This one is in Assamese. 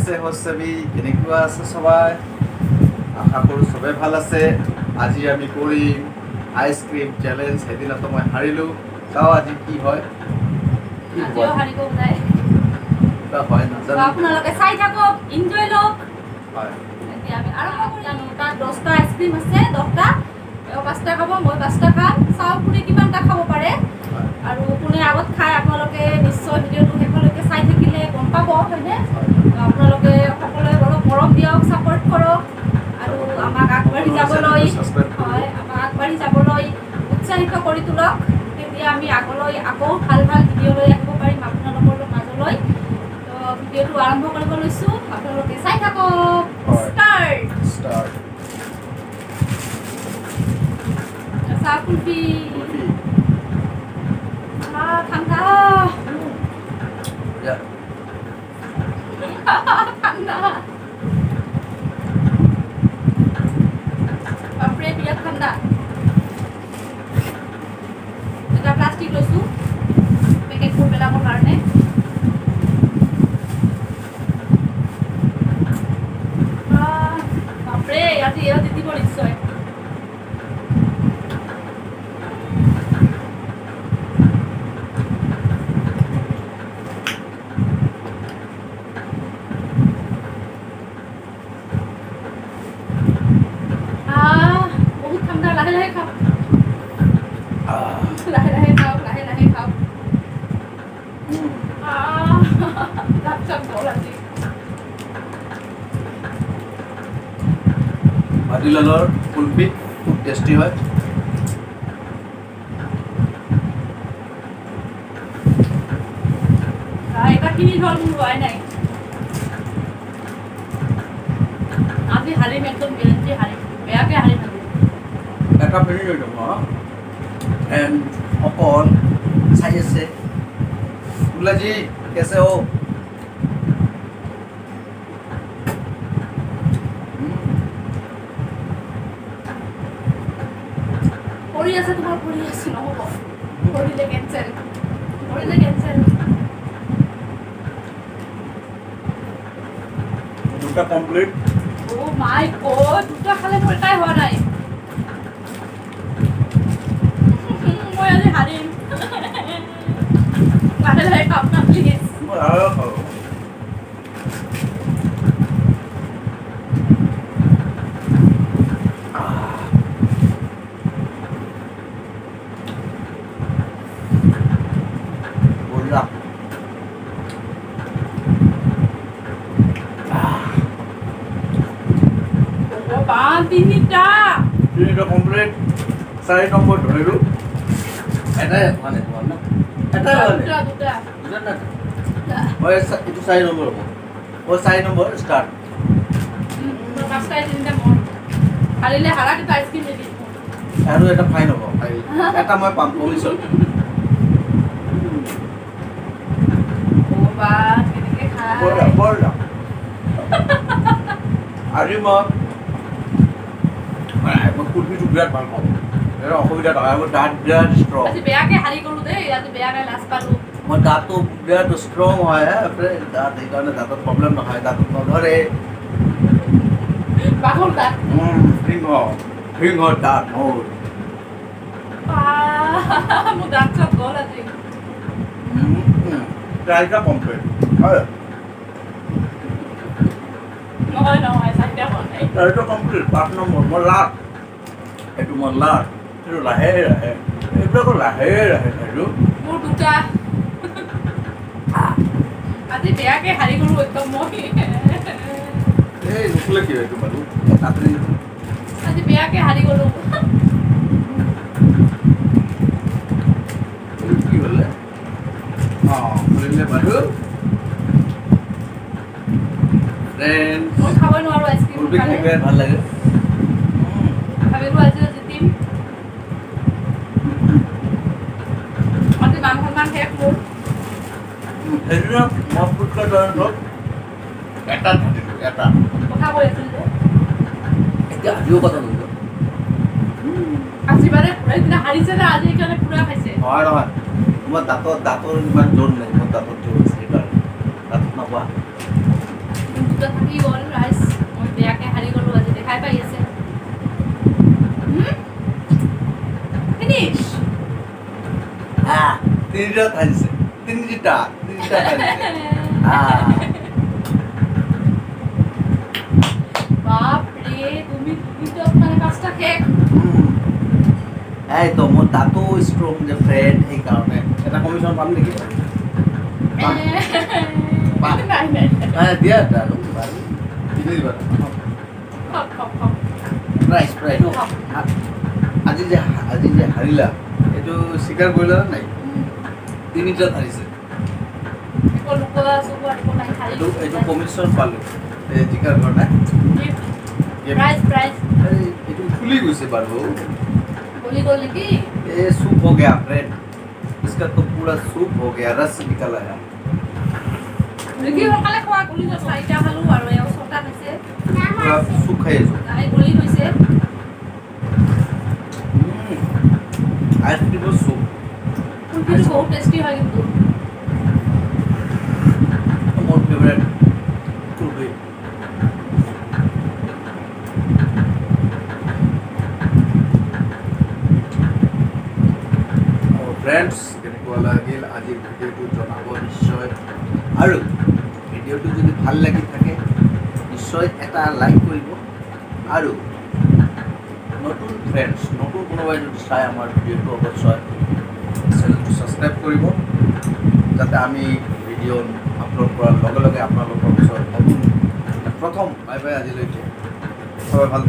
কেছে हो সবি, কেনেকুৱা আছে সবাই? আশা কৰোঁ চবে ভাল আছে। আজি আমি কৰিম আইচক্ৰীম চেলেঞ্জ। সেইদিনাতো মই হাৰিলোঁ, চাওঁ আজি কি হয়। কি হ'ব? আজিও হাৰিব ওলাই। কিবা হয় নাজানো। আপোনালোকে চাই থাকক, এনজয় লওক। হয়। এতিয়া আমি আৰম্ভ কৰি জানো। তাত 10টা আইচক্ৰীম আছে, 10টা। এওঁ 5টা খাব, মই 5টা খাম। চাওঁ কোনে কিমানটা খাব পাৰে হয় আৰু কোনে আগত খায়। আপোনালোকে নিশ্চয় ভিডিঅ'টো শেষলৈকে চাই থাকিলে গম পাব, হয়নে? হয়। তো আপোনালোকে সকলোৱে অলপ মৰম দিয়ক, ছাপৰ্ট কৰক আৰু আমাক আগবাঢ়ি যাবলৈ ছাবস্ক্ৰাইব কৰিব। হয়, আমাক আগবাঢ়ি যাবলৈ উৎসাহিত কৰি তোলক। তেতিয়া আমি আগলৈ আকৌ ভাল ভাল ভিডিঅ' লৈ আহিব পাৰিম আপোনালোকৰ মাজলৈ। তো ভিডিঅ'টো আৰম্ভ কৰিব লৈছোঁ, আপোনালোকে চাই থাকক। হয়। ষ্টাৰ্ট। ষ্টাৰ্ট। চাহ, কুলফি। কুলফি। আহ, ঠাণ্ডা। বঢ়িয়া। ঠাণ্ডা, বাপৰে, বিৰাট ঠাণ্ডা। এটা প্লাষ্টিক লৈছোঁ পেকেটবোৰ পেলাবৰ কাৰণে। আহ, বাপৰে, আজি এওঁ জিতিব নিশ্চয়। আহ, বহুত ঠাণ্ডা। লাহে লাহে খাওক। আহ, লাহে লাহে খাওক, লাহে লাহে খাওক। আহ, দাঁত চাত গ'ল আজি। ভাটিলালৰ কুলফি খুব টেষ্টি হয়। আহ, এটা কিনি হ'ল, মোৰ হোৱাই নাই। আজি হাৰিম, একদম গেৰেণ্টি হাৰিম, বেয়াকে হাৰিম আজি। এটা ফিনিছ হৈ যাব। এণ্ড অকল চাই আছে। जी, कैसे हो? পৰি আছে তোমাৰ, পৰি আছে। নহ'ব, পৰিলে কেঞ্চেল, পৰিলে কেঞ্চেল। দুটা কমপ্লিট। অ' মাই গড, দুটা খালে, মোৰ এটাই হোৱা নাই। মই আজি হাৰিম। লাহে লাহে খাম না, প্লিজ। মই আৰু খাওঁ। আহ। বঢ়িয়া। ভগৱান, তিনিটা! তিনিটা কমপ্লিট, 4 নম্বৰ ধৰিলোঁ। এটাই হোৱা নাই তোমাৰ ন? এটাই হোৱা নাই? দুটা, দুটা। দুটা না? মই এইটো 4 নম্বৰ হ'ব। মই 4 নম্বৰ ষ্টাৰ্ট। মোৰ পাঁচটাই তিনিটা। মোৰ হাৰিলে হাৰা, কিন্তু আইচক্ৰীম নিদিম। আৰু এটা ফাইন হ'ব। এটা মই পাম পুলিচত। ভগৱান, কেনেকে খায়! বঢ়িয়া, বঢ়িয়া। আজি মই কুলফিটো বিৰাট ভাল পাওঁ। এটা অসুবিধা নহয়, মোৰ দাঁত বিৰাট ষ্ট্ৰং। আজি বেয়াকে হাৰি গ'লো দেই, আজি বেয়াকে লাজ পালো। মোৰ দাঁতটো বিৰাট ষ্ট্ৰং হয় হে, দাঁত সেইকাৰণে দাঁতত প্ৰব্লেম নহয়, দাঁতত নধৰে। বাঘৰ দাঁত। সিংহ, সিংহৰ দাঁত মোৰ। আহ, মোৰ দাঁত চব গ'ল আজি। চাৰিটা কমপ্লিট হয়। নহয় নহয়, চাৰিটা হোৱা নাই। চাৰিটা কমপ্লিট, 5 নম্বৰ। মই লাষ্ট, এইটো মই লাষ্ট। এইটো লাহে লাহে, এইবিলাকো লাহে লাহে খাইছোঁ। মোৰ দুটা। আজি বেয়াকে হাৰি গ'লো একদম মই। এই নুখুলে কি হয় এইটো বাৰু তাতে। আজি বেয়াকে হাৰি গ'লো। এইটো কি হ'লে? অঁ, খুলিলে বাৰু। ফ্ৰেণ্ডছ, মই খাব নোৱাৰো আইচক্ৰীম। কুলফি খাই বিৰাট ভাল লাগে। ভাবিলো আজিও জিতিম। আজি মান সন্মান শেষ মোৰ। সেইদিনা মই ফুচকা জইণ্টত এটা থাকিলোঁ, এটা। কথা কৈ আছিল যে। এতিয়া আজিও কথা কৈছোঁ। আজি মানে পুৰা সেইদিনা হাৰিছে না, আজি সেইকাৰণে পুৰা খাইছে। নহয় নহয়, তোমাৰ দাঁতৰ ইমান জোৰ নাই, মোৰ দাঁতত জোৰ আছে, সেইকাৰণে দাঁতত নকোৱা। দুটা থাকি গ'ল। ৰাইজ, মই বেয়াকৈ হাৰি গ'লো আজি, দেখাই পাই আছে। ফিনিছ। তিনিটা হাৰিছে, তিনিটা, তিনিটা হাৰিছে। আহ, বাপৰে, তুমি দুদিনত মানে পাঁচটা শেষ। এই তো মোৰ দাঁতো ষ্ট্ৰং যে ফ্ৰেণ্ড, সেইকাৰণে এটা কমিশ্যন পাম নেকি? পাম। পাম। নাই নাই। নাই, দিয়া এটা আৰু বাৰু কিনি দিবা। খাওক খাওক খাওক। Prize, prize. খাওক। আজি যে হাৰিলা, এইটো স্বীকাৰ কৰিলা নে নাই? তিনিটাত হাৰিছে। একো লুকোৱা চুকোৱা একো নাই, হাৰি। এইটো কমিশ্যন পালোঁ এই জিকাৰ কাৰণে। Prize, prize. এই এইটো ফুলি গৈছে বাৰু। গলি গ'ল নেকি? ये सूप हो गया फ्रेंड, इसका तो पूरा सूप हो गया, रस निकल आया। নেকি? সোনকালে খোৱা, গলি গ'ল। চাৰিটা খালোঁ আৰু এওঁ ছটা খাইছে। पूरा सूप খাই আছো। তাই গলি গৈছে। আইসক্ৰিমৰ চুপ। কুলফিটো বহুত টেষ্টি হয় কিন্তু। মোৰ ফেভৰেট কুলফি। ফ্ৰেণ্ডছ, কেনেকুৱা লাগিল আজিৰ ভিডিঅ'টো জনাব নিশ্চয়। আৰু ভিডিঅ'টো যদি ভাল লাগি থাকে, নিশ্চয় এটা লাইক কৰিব। আৰু নতুন ফ্ৰেণ্ডছ, নতুন কোনোবাই যদি চাই আমাৰ ভিডিঅ'টো, অৱশ্যই চেনেলটো ছাবস্ক্ৰাইব কৰিব, যাতে আমি ভিডিঅ' আপলোড কৰাৰ লগে লগে আপোনালোকৰ ওচৰত নতুন প্ৰথম। বাই বাই, আজিলৈকে সবাই ভাল।